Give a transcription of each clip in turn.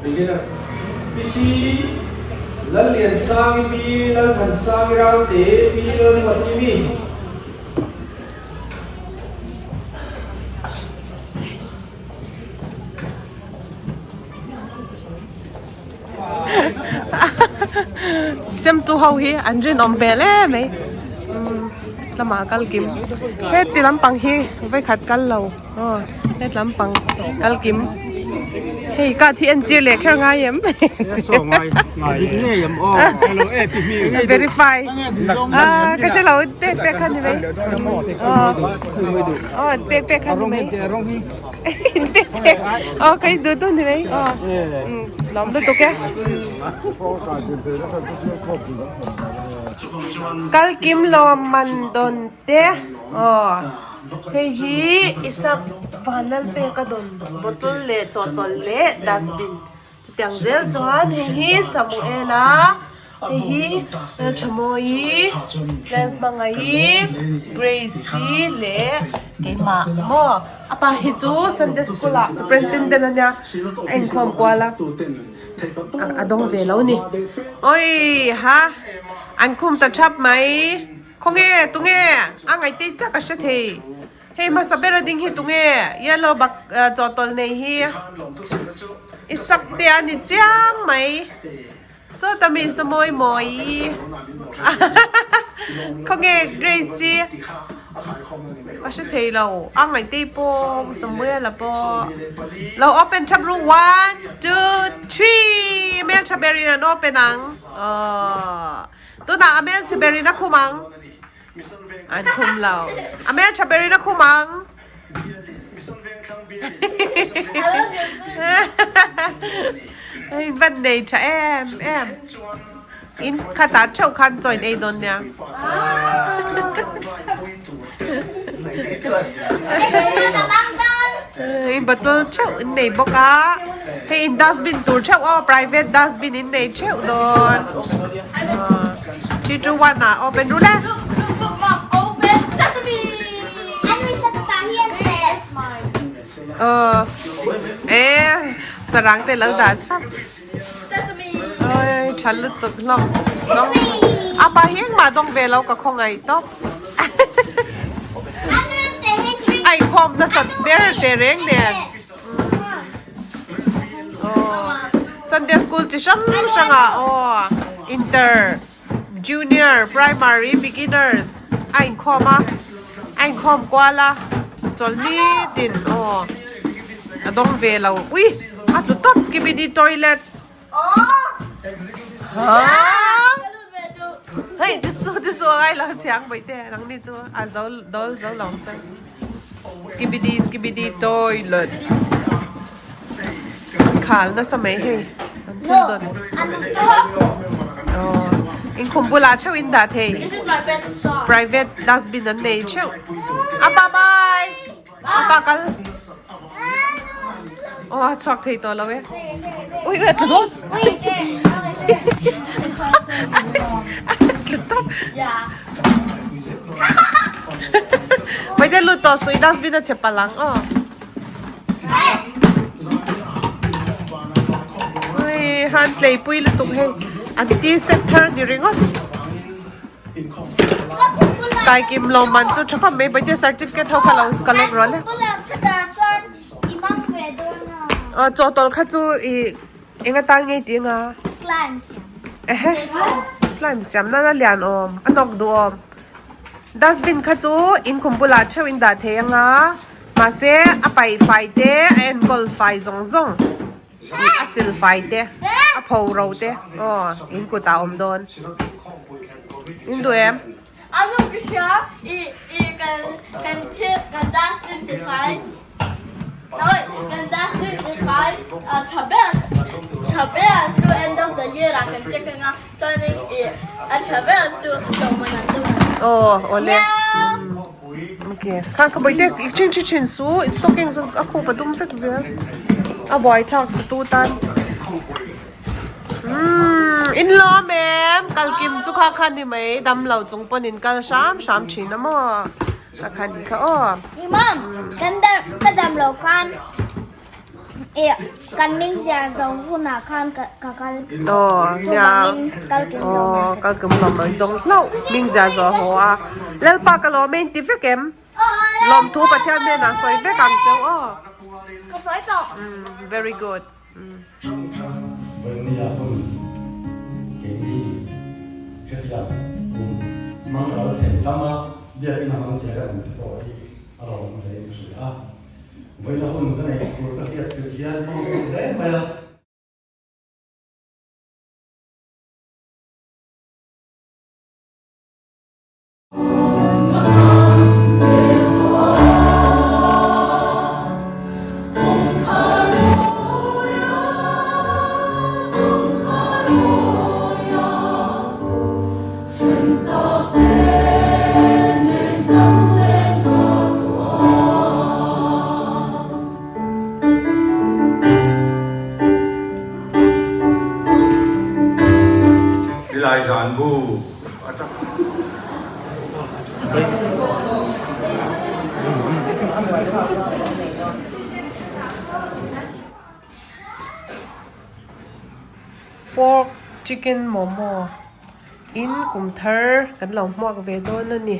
Beginner, PC Lalliansangi Pi Lalthansangi Ralte Pi Lalnuatimi. Sem tu ho hi an rinawm hmel em mai lamah kal kim heti lampang hi vawikhat kal lo aw heti lampang kal kim hei card hi entir leh kher ngai em verify ah ka hrelo pek pek kha ni mai aw pek pek kha ni mai. Aw ka in duh duh ni mai aw lawm lutuk e kal kim lawm man dawn te aw hei hi Isak Vanlalpeka dawn bottle leh chawhtawlh leh dustbin chutiang zel chuan hei hi Samuela Hei hi Lalthamawi, Lalhmangaih, Grace-i leh keimah maw a pa hi chu Sunday school ah superintendent a nia a inkhawm kual a a dawng ve lo ni awi ha an khum ta thap mai khawnge tunge a ngaihte chiah ka hre thei hei hmasa ber a ding hi tunge yellow bak chawhtawlh nei hi i sak te a ni chiang mai. Sawta mi sa mawi mawi khawnge Grace hi ka hre thei lo a ngaihte pawh Samuel-a pawh lo open thap ru one two three hmeltha berin an open ang aww tunah a hmelchhe berin a khum ang an khum lo a hmeltha berin a khum ang. Hei van nei tha em em in khatah theuh khan join ei dawn nia. In bottle theuh in nei bawk a hei in dustbin tur theuh aw private dustbin in nei theuh dawn 3 2 1 ah open ru le. E sarang te lo dah chap oi tha lutuk hlawm dawng tha apa hi engmah dawng ve lo ka khawngaih tawp a inkhawm nasat ber teh reng nen Sunday school chi hrang hrang ah aw inter Junior, Primary, Beginners a inkhawm a, a inkhawm kual a, chawlhni tin aw a dawng ve lo. Ui! A tlu tawp Skibidi toilet. Haa! Hei tisu tisu a ngai lo chiang bawihte nangni chu a zo dawl zo lo ang che. Skibidi skibidi toilet. An khal nasa mai hei an thil dawn aw inkhum bulah theuh in dah thei private dustbin an nei theuh apa bye apa kal aw a chhuak thei tawh lo e ui ui a tlu dawn a tlu tawp mai te lut tawh suh i dustbin a chhe palh ang aw. Hei han tleipui lutuk hei an tea set thar ni ringawt Taikim lawmman chu tha khawp mai Bawitea certificate ho kha lo ka lawk rual e aw chawhtawlh kha chu ih eng atan nge tih anga ehe slime siam nana lian awm a nawk duh awm dustbin kha chu inkhum bulah theuh in dah thei anga. Mahse, a paih fai te, a enkawl fai zawng zawng, a sil fai te, a pho ro te, aw, in kutah a awm dawn. In duh em? A nu ka hria, i, i, kan, kan thil, kan dustbin ti fai, oi, kan dustbin ti fai, a tha ber, tha ber chu end of the year ah kan check anga, chuanin i, a tha ber chu lawmman an dawng ang. Aw, awle. Okay. Kha ka bawih te i thin thi thin su i stockings a khup a dum vek zel a buai thlak su tu tan umm in lawm em kal kim chu kha kha ni mai dam lo chung pawn in kal hram hram thin a maw kha kha ni kha aw Imam kan dam ka dam lo khan. Kan ming ziah zo hunah khan ka kal. Aw nia. Chuvangin kal kim lo mai. Aw kal kim lo mai dawng hlauh. Ming ziah zo a haw a. Lalpa ka lawm e inti vek em? Lawmthu Pathian hnenah sawi vek ang cheu aw. Ka sawi tawh. Very good. Vawinia hun keini hetiang kum hmang ral thei dama biakinn a hmang thei kan awm te pawh hi a lawmawm hle in ka hria a. Vawiina hun ka neih tur ka hriat tirh hian ka hmu hle mai a. Nilai zan bu atang. Pork chicken momo in kum thar kan lo hmuak ve dawn a ni.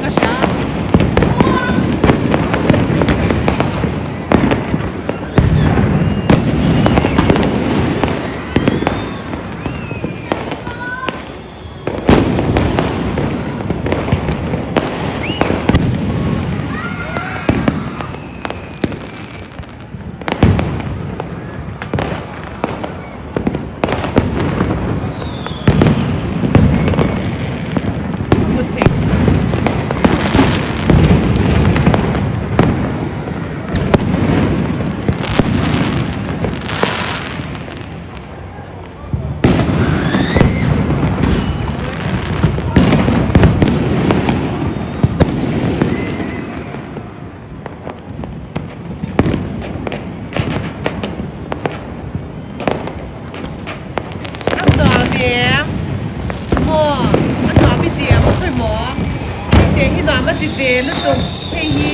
ka hria. A nuam em? Maw? A nuam i ti em khawi maw? Hei te hi nuam a ti ve lutuk hei hi.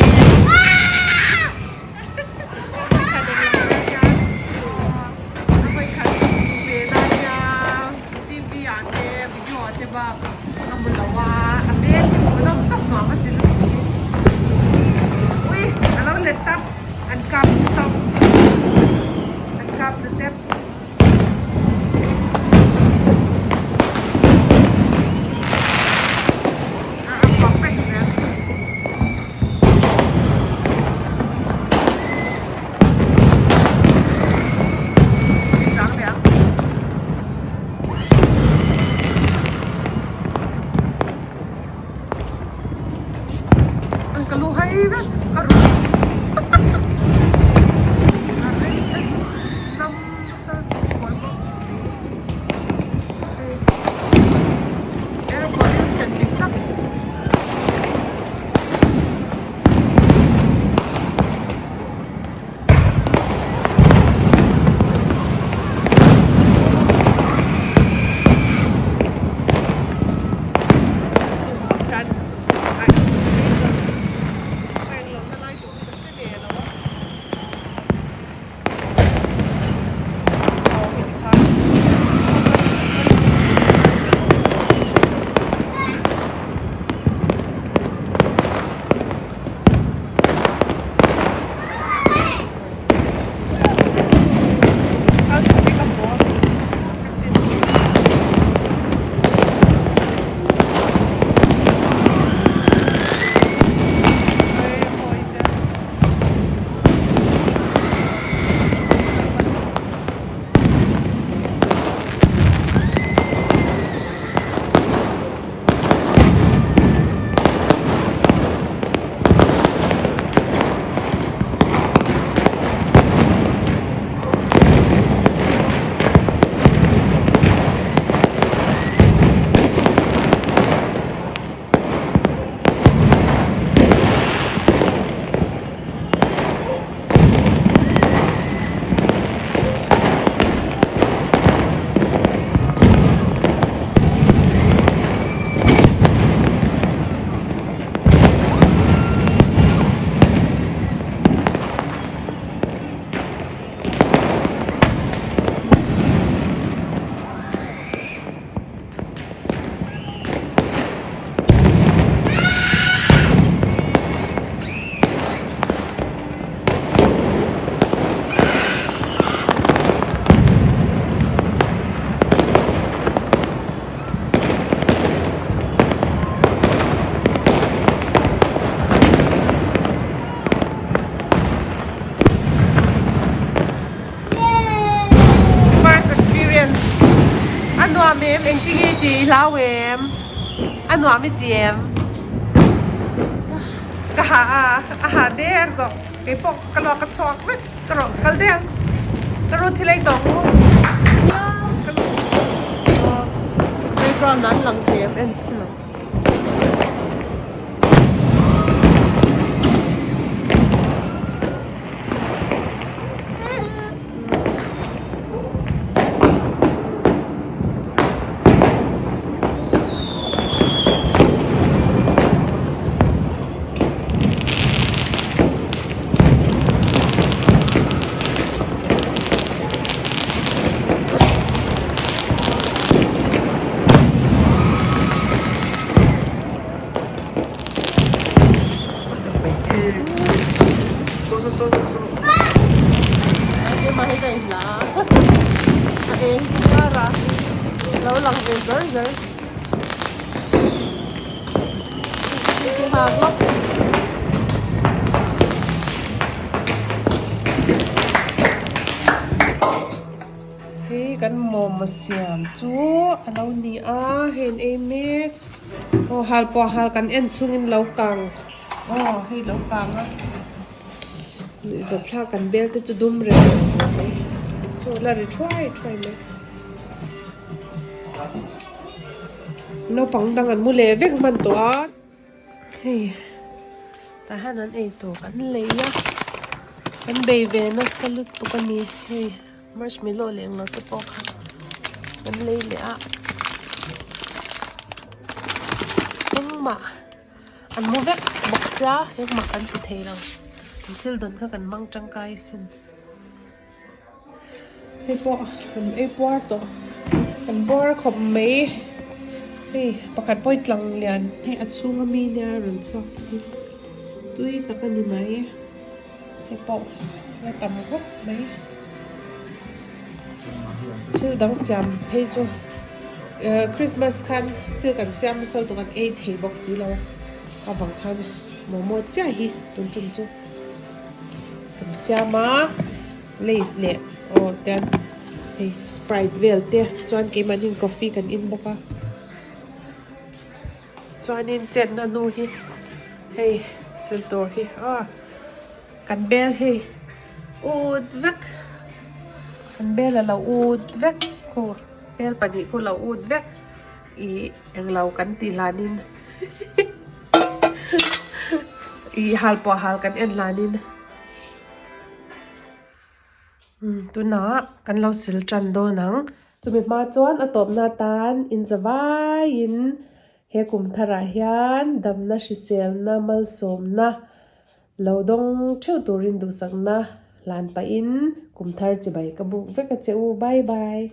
A vawikhat hmu ve na nia TV ah te video ah te bak a hmu lo a a hmel hi hmuh nawm tawp nuam a ti lutuk hi ui a lo let tap an kap tawp an kap lu tep. A puak vek zel. Chang leh ang. Ka lu hai vek ka ru. A rei te chu ram nasa buai bawk si. Hei air pollution dik tak. Zum vak hian a a englo na lai tur hi ka hre ve lo a. Aw hei tikhan. First experience a nuam em engtin nge i ti i hlau em a nuam i ti em ka ha a a ha der tawh keipawh ka luak a chhuak vek ka rawh kal der ka ru thil ei tawh ang u playground ah an lang thei em en chhin ang. saw saw saw. Keimah hi ka inla a, a eng kar a, lo lang ve zar zar. Hei kan momo siam chu a lo ni a hei an ei mek aw hal pawh hal kan en chhungin lo kang aw hei lo kang a zathlak kan bel te chu dum reng mai chaw la ri thuai thuai mai. Naupang dang an mu leh vek hman tawh a hei tah hian an ei tur kan lei a an bei ve nasa lutuk a ni hei marshmallow leh englo te pawh kha an lei leh a engmah an mu vek bawk sia engmah kan ti thei lo an thil dawn kha kan hmang tangkai asin. Hei pawh kan ei puar tawh kan bawr khawp mai hei pakhat pawh hi tlang lian hei a chhung ami nia rawn chhuak hi tui tak a ni mai hei pawh la tam khawp mai thil dang siam phei chu ehh christmas khan thil kan siam nasa lutuk an ei thei bawk si lo a avang khan momo chiah hi tun tum chu. Kan siam a lays leh aw tian hei sprite vel te chuan keimahni coffee kan in bawk a chuanin chetna hnu hi hei sil tur hi aw kan bel hei ut vek kan bel a lo ut vek khu bel pahnih khu lo ut vek ih englo kan tih hlanin. Ih hal pawh hal kan en hlanin umm tunah kan lo sil tan dawn ang. Chumi hma chuan a tawpna atan inza vaiin he kum tharah hian damna hriselna malsawmna lo dawng theuh turin duhsakna hlan pahin kum thar chibai ka buk vek a che u bye bye.